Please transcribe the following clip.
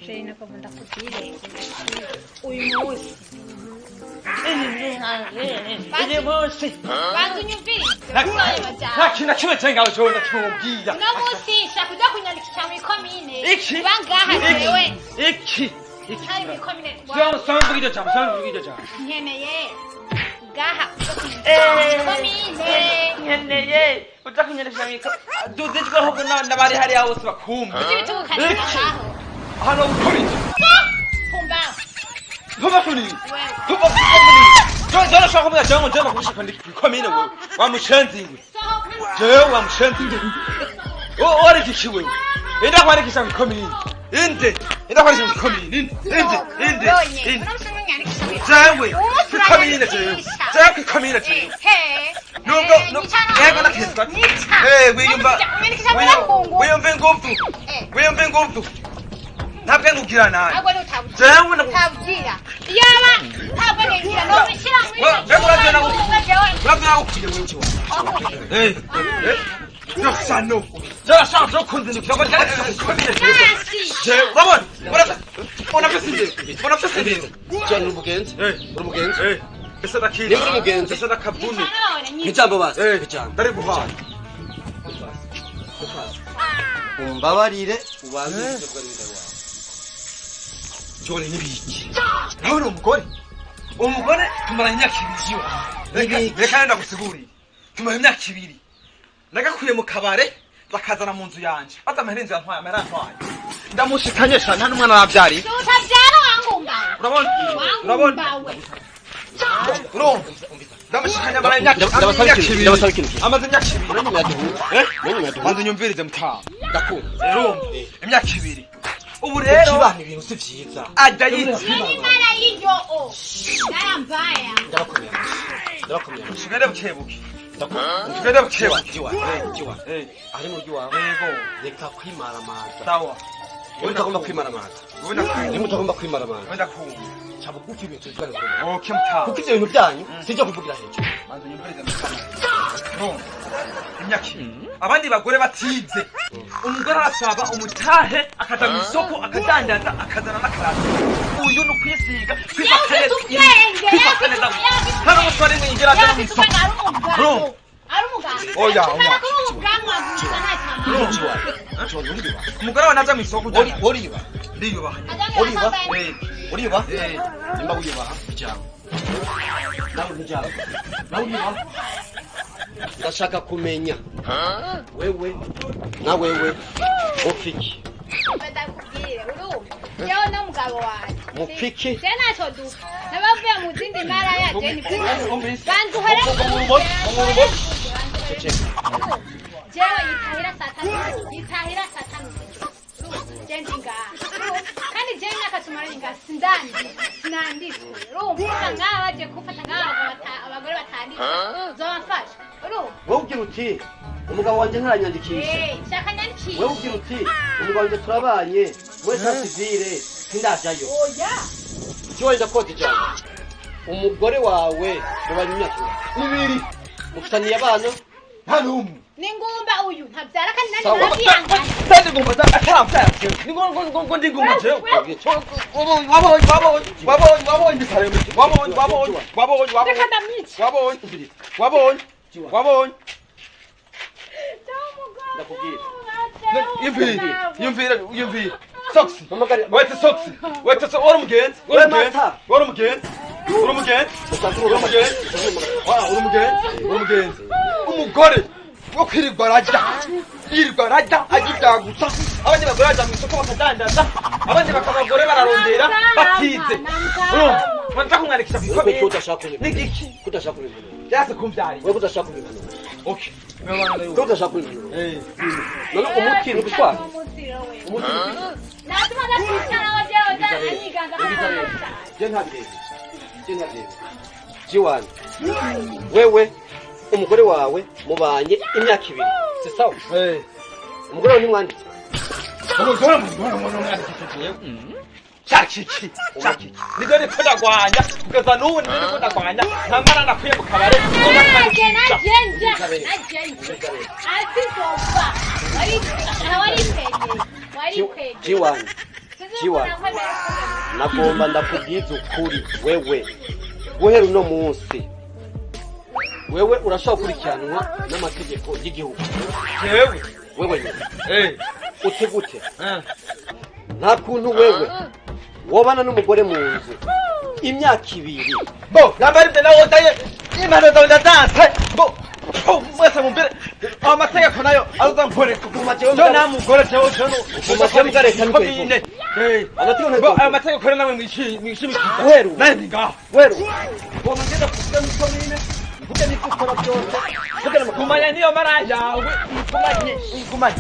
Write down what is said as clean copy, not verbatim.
Chéri, nagomba ndakubwire uyu munsi. Uyu munsi. Banza unyumvirize. Nta kintu na kimwe cengawe jewe ndakimubwira. Uno munsi nshaka kuja kunyandikisha mw'ikomine. Iki? Kuba ngaha jewe. Iki? Iki? Ntari mw'ikomine. Sanga mvuga iryo jambo, sanga mvuga iryo jambo. Nkeneye ngaha kuja kunyandikisha mw'ikomine. Nkeneye uja kunyandikisha mw'ikomine. Duzijwe ahubwo n'abari hariya bose bakumva. Uzi ibitugukanira ngaho. Hano gukomeza. Pumbaho. Pumba kuni. Wewe. Pumba kuni. Jewe jewe nashaka kuvuga jewe ngo jewe bakurisha kwandika kw'ikomine wewe. Wa mushenzi we. Sohoka. Jewe wa mushenzi we. Warikiki wewe. Enda kwandikisha kw'ikomine. Inde. Enda kwandikisha kw'ikomine. Inde. Inde. Inde. Donye. Inde. Uno munsi ntunyandikisha mw'ikomine. Jewe. Uyu munsi Kw'ikomine jewe. uranyandikisha. Jewe kw'ikomine jewe. He. Nubwo yego nakizwa. Eh, wiyumva. Unyandikisha muri kungu. Wiyumva ingufu. Wiyumva ingufu. Ntabwo ngugira nabi. Agwa n'utabugira. Jewe na Utabugira. Iyaba ntabwo ngira no bishira muri. Uravye nagukuye wewe. Eh. Eh. Yosano. Jewe shaka zo kunzindukira ngo njye Nasi. Jewe urabona? Urabona? Ubona byose ndewe. Ubona byose ndewe. Cyane uri umugenzi. Eh. Uri umugenzi. Eh. Ese ndakiri. Nimba uri umugenzi. Ese ndakavune. Nk'ijambo basi. Eh. Nk'ijambo. Ndari guhaye. Umbabarire ubanze uvuge n'umugabo wawe. Jole nibiki. Nawe uri umugore. Umugore tumaranye imyaka ibiri. Reka reka ndagusigurire. Tumaranye imyaka ibiri. Nagakwiye mu kabare bakazana mu nzu yanje. Baza amahera inzu yantwaye amahera yantwaye. Ndamushikanye sha nta n'umwana nabyariye. Utabyara wangumba. Urabona? Urabona? Wangumba we. Urumva? Ndamushikanye amara imyaka Ndabasaba imyaka ikintu, ibiri. ndabasaba ikintu. Amaze imyaka ibiri. Nanjye mwaduhuza. Eh? Nanjye mwaduhuza. Banza unyumvirize mutaha. Ndakunda. Urumva? Imyaka ibiri. Ubu rero Ukibana ibintu si vyiza. ajya yitse. Nani mara y'iryo o. Narambaya. Ndabakomeye amashyi. Ndabakomeye amashyi. Tugende bukebuke. Ndakunda. Tugende bukebuke. Jiwa. Jiwa. Eh. Ari mu rugo iwawe. Yego. Reka kwimaramaza. Sawa. Niba utagomba kwimaramaza. Wowe ndakumva. Niba utagomba kwimaramaza. Wowe ndakumva. Ca bugufi ibintu tubivugane vuba. Okay mutaha. Kuko ivyo bintu byanyu sivyo kuvugira hejuru. Banza unyumvirize mutaha. Urumva? Imyaka ibiri. Abandi bagore batize. Umugore arasaba umutahe akaja mu isoko akadandaza akazana n'akarata. Uyu ni ukwisiga kwifata Yaba neza. ufite ubwenge, Kwifata neza. yaba Nta n'umusore mwinjira aja mu Yaba isoko. ari umugabo. Urumva? Ari umugabo. Oya, Tumara oya. kuba ubwanwa gusa nta cyamara. Jiwa. Jiwa uriyubaha. Umugore wawe naja mu isoko Uri uriyubaha. ndiyubaha. Uriba? Eh. Uriyubaha? Eh. Nimba wiyubaha ijambo. Nawe ntijambo. Nawe uriyubaha. Ndashaka kumenya wewe na wewe mufiki. Ndakubwire urumva. Jewe n'umugabo wanjye. Mupiki. Je ntacyo dupfa. N'abavuye mu zindi ntara ya je ni Banza uhere Jewe yitahira saa tanu. Yitahira saa tanu z'ijoro. Je ndi ngaha. Kandi jewe imyaka tumaranye ngaha sindanditswe. Sinanditswe. Urumva ngaha bagiye kumfata ngaha abagore batanditswe. Zobamfasha. Urumva? Wowe ugira uti umugabo wanjye ntaranyandikisha. Eh, shaka nyandikishe. Wewe ugira uti umugabo wanjye turabanye muri état civil sindajayo. Oya. Jiwa ndakota ijambo. Umugore wawe mubanye imyaka ingahe? Ibiri. Mufitaniye abana? Nta n'umwe. Ni ngumba uyu ntabyara kandi nanjye Sawa. narabyihangana. Sandi ngumba atarambyara jewe. Ni ngo ngo ngo ndi ngumba jewe. Wabonye wabonye wabonye wabonye wabonye bisare wabonye wabonye wabonye wabonye Reka ndamwice. wabonye wabonye wabonye Ndakubwira. yumvire yumvire yumvire socks Mpamagare. wete socks wete so uri umugenzi uri We umugenzi Mata. uri umugenzi uri umugenzi uri umugenzi uri umugenzi uri umugenzi umugore wo kwirirwa arajya yirirwa arajya agiryagutsa abandi bagore bajya mu isoko bakadandaza abandi bakabagore bararondera batize urumva banza kumwandikisha ku Wewe ikomine kudashaka kunyumva. n'igiki Kudashaka kunyumva. byase kumbyarira Wewe kudashaka kunyumva. okay Kudashaka kunyumva. eh None umuti ni ugutwara. Umuti ni ugutwara. Natuma ndakwicara wajewe anyiganza Je ntabirebe. Je ntabirebe. Jiwani. Wewe umugore wawe mubanye imyaka ibiri. Si sawa? eh Umugore wawe ntimwanditse. umugore umugore umugore cakiki cakiki nibyo niko ndagwanya kugeza n'ubu nibyo niko ndagwanya ntamara nakwiye mu kabare ngo Naje ndakandikisha. najenja najenja asizopfa wari warikwegeye warikwegeye Jiwani. Sinzi yuko Jiwa. nakwemera ukuntu. Nagomba ndakubwiza ukuri, wewe guhera uno munsi wewe urashobora gukurikiranwa n'amategeko y'igihugu. Jewe? Wewe nyine. Eh. Ute gute? Eh. Nta kuntu wewe wobana n'umugore mu nzu imyaka 2. Bo nambari ibyo nawe udaye impano zawe ndadanse bo. Oh, mwese mumbere amategeko nayo azoza mpore Kuguma jewe jo nta mugore jewe jewe. Kuguma jewe mbwa leta niko Komine. Eh. Amategeko Bo ntabwo ayo mategeko rero nawe mwishimikiza. Guhera ubu. Nawe ndi ngaho. Wewe ngomba ngenda kuvuga muri komine, mvuge n'ibyo ukora byose, mvuge n'amakuru. Gumanya niyo mara yawe, gumanye, gumanye.